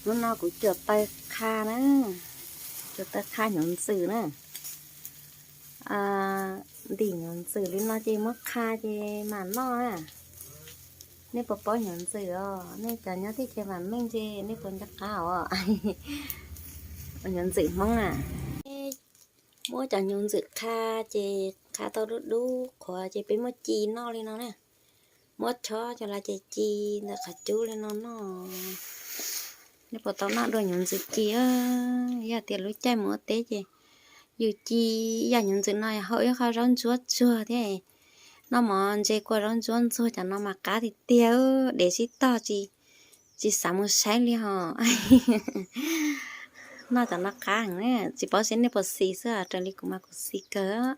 Hnub no kuv cuam taw qha na, cuam taw qha hnyuv ntxwm na. Ntim hnyuv ntxwm li no ces muab qha ces mam noj na. Nej puas paub hnyuv ntxwm os? Nej cov nyob teb chaws vam meej ces nej puas nco qab os? Hnyuv ntxwm Hmoob na. Muab cov hnyuv ntxwm qha ces qha tau dub dub qhuav ces peb muab ci noj li no na. Muab chob cov lawv ces ci ntawm qhov cub li no noj. Nej puas tau noj dua hnyuv ntxwm ci? Yog tias lub caij mus ua teb ces yus ci ib yam hnyuv ntxwm no hau ib qho zaub ntsuab tsuag thiab. Noj mov ntse kua zaub ntsuab ntsuag cov no mas qab tiag tiag, dev sib tog tsis xav mus saib li hos. Noj cov no qab heev, tsis paub seb nej puas xis xwb, raws li kuv mas kuv xis kawg.